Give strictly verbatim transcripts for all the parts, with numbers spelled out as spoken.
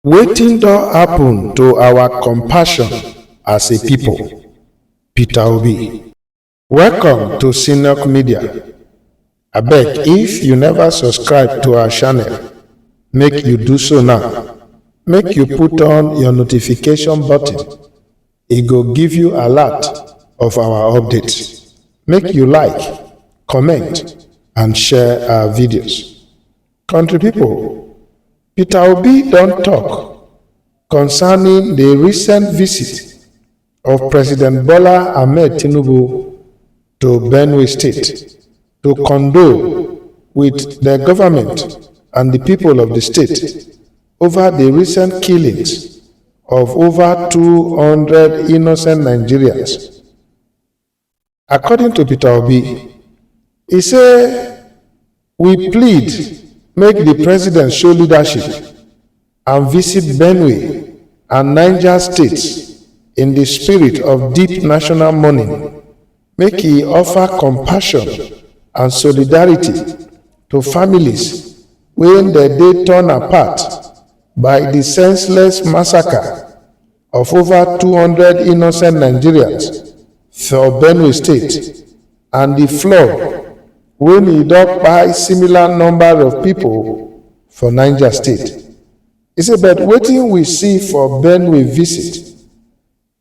Wetin don happen to our compassion as a people? Peter Obi. Welcome to Synock Media. Abeg, if you never subscribe to our channel, make you do so now. Make you put on your notification button. E go give you alert of our updates. Make you like, comment, and share our videos. Country people, Peter Obi don talk concerning the recent visit of President Bola Ahmed Tinubu to Benue State to condole with the government and the people of the state over the recent killings of over two hundred innocent Nigerians. According to Peter Obi, e say, "We plead make the president show leadership and visit Benue and Niger states in the spirit of deep national mourning. Make e offer compassion and solidarity to families wey dem dey torn apart by the senseless massacre of over two hundred innocent Nigerians for Benue State and the flood wey e don kpai similar number of people for Niger State." E say, "But wetin we see for Benue visit,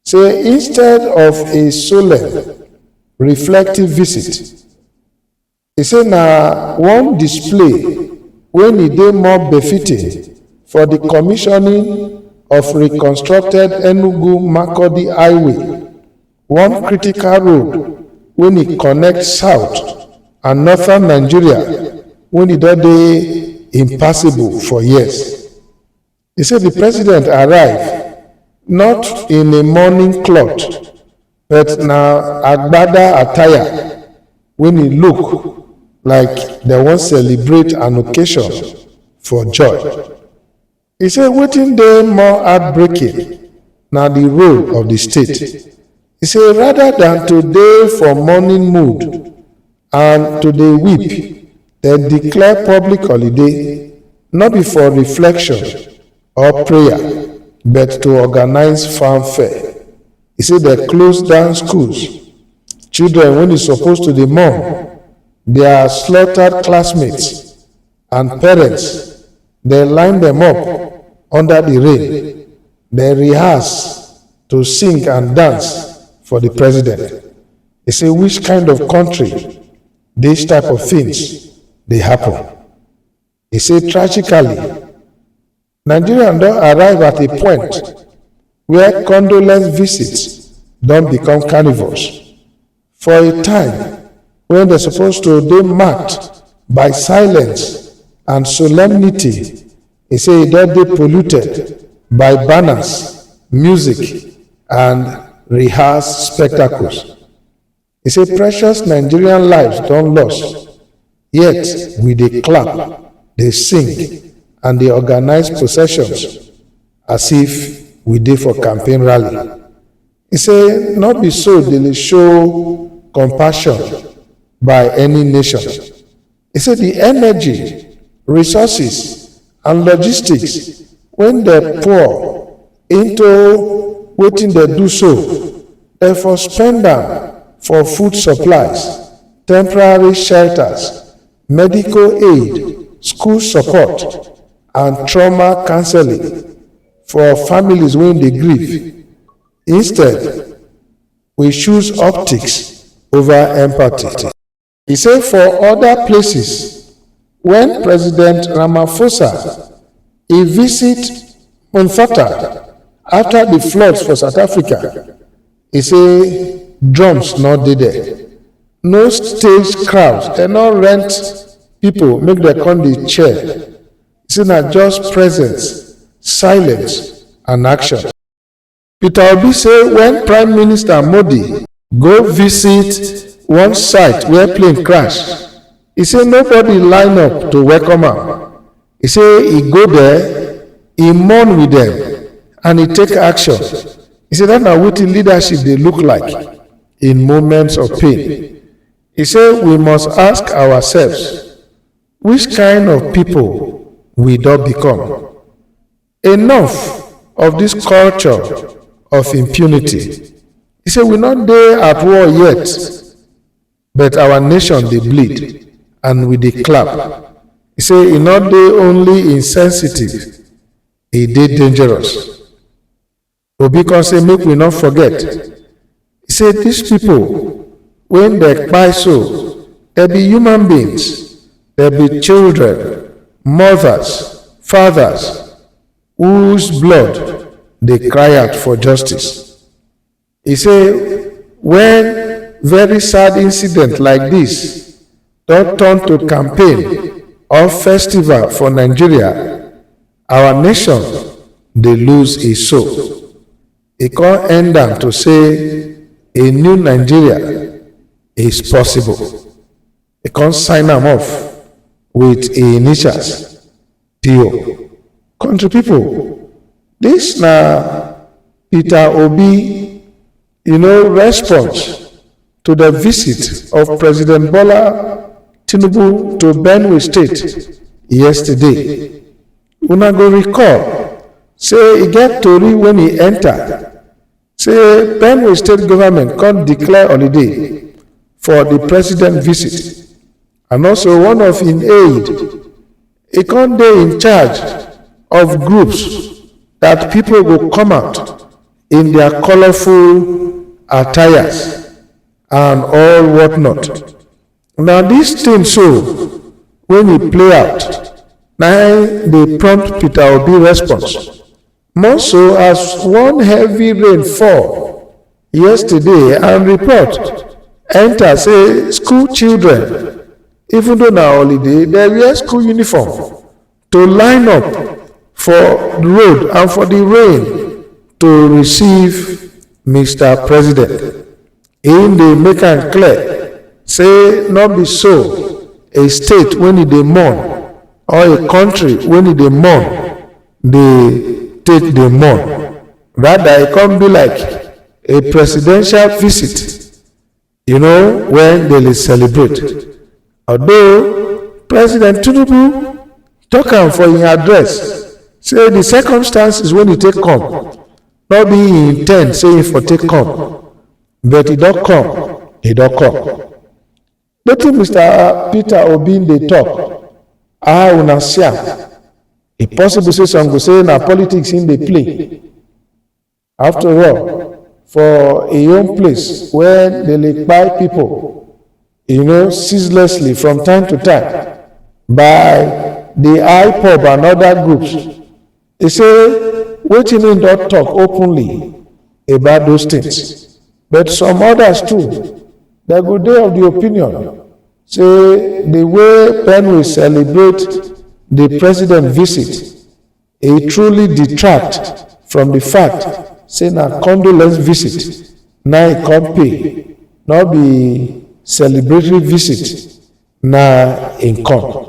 say instead of a solemn, reflective visit, e say na one display wey e dey more befitting for the commissioning of reconstructed Enugu Makurdi Highway, one critical road wey e connect south and northern Nigeria wey e don dey impassable for years." E say the president arrive not in a mourning cloth, but na agbada attire wey e look like dem wan celebrate an occasion for joy. E say wetin dey more heartbreaking na the role of the state. E say rather than to dey for mourning mood and to dey weep, dem declare public holiday, no be for reflection or prayer, but to organize fanfare. E say dem close down schools. Children wey e suppose to dey mourn, their slaughtered classmates and parents, dem line dem up under the rain. Dem rehearse to sing and dance for the president. E say, "Which kind of country this type of things dey happen?" E say, "Tragically, Nigeria don arrive at a point where condolence visits don become carnivals. For a time wey dem suppose to dey marked by silence and solemnity, e say e don dey polluted by banners, music, and rehearsed spectacles." E say precious Nigerian lives don lost, yet we dey clap, dey sing, and dey organize processions as if we dey for campaign rally. E say no be so dem dey show compassion by any nation. E say the energy, resources, and logistics wey dem pour into wetin dem do so, dem for spend am for food supplies, temporary shelters, medical aid, school support, and trauma counseling for families wey dey grieve. Instead, we choose optics over empathy. E say for other places, when President Ramaphosa e visit Mfata after the floods for South Africa, e say drums no dey there, no stage crowd, dem no rent people make dem come dey cheer. E say na just presence, silence, and action. Peter Obi say when Prime Minister Modi go visit one site where plane crash, e say nobody line up to welcome am. E say e go there, e mourn with them, and e take action. E say that na wetin leadership dey look like in moments of pain. E say we must ask ourselves, which kind of people we don become? Enough of this culture of impunity. He say we not dey at war yet, but our nation dey bleed and we dey clap. He say e not dey only insensitive, e dey dangerous. Obi come say make we not forget. He say these people, when they kpai so, they be human beings, they be children, mothers, fathers, whose blood they cry out for justice. He say when very sad incident like this don't turn to campaign or festival for Nigeria, our nation they lose its soul. He come end am to say a new Nigeria is possible. He come sign am off with his initials, P O. Country people, this na Peter Obi, you know, response to the visit of President Bola Tinubu to Benue State yesterday. Una go recall say e get tori when he enter say Benue State government come declare holiday for the president visit, and also one of im aide, e come dey in charge of groups that people go come out in their colorful attires and all whatnot. Now this thing so when e play out, na im dey prompt Peter Obi response. More so as one heavy rain fall yesterday and report enter say school children, even though na holiday, they wear school uniform to line up for the road and for the rain to receive Mister President. Im dey make am clear say no be so a state when e dey mourn or a country when e dey mourn dey take dey mourn. Rather, e come be like a presidential visit, you know, when they dey celebrate. Although President Tinubu talk am for im address say the circumstances when e take come, no be im intend say e for take come, but e don come, e don come. Wetin Mister Peter Obi dey talk, how una see am? E possible say some go say na politics im dey play. After all, for im own place where they dey kpai people, you know, ceaselessly from time to time by the IPOB and other groups, e say wetin im don talk openly about those things. But some others too, they go dey of the opinion say the way Benue celebrate the president visit, e truly detract from the fact say na condolence visit na e come pay, no be celebratory visit na im come.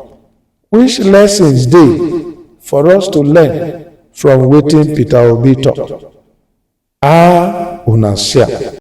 Which lessons dey for us to learn from wetin Peter Obi talk? How una see am?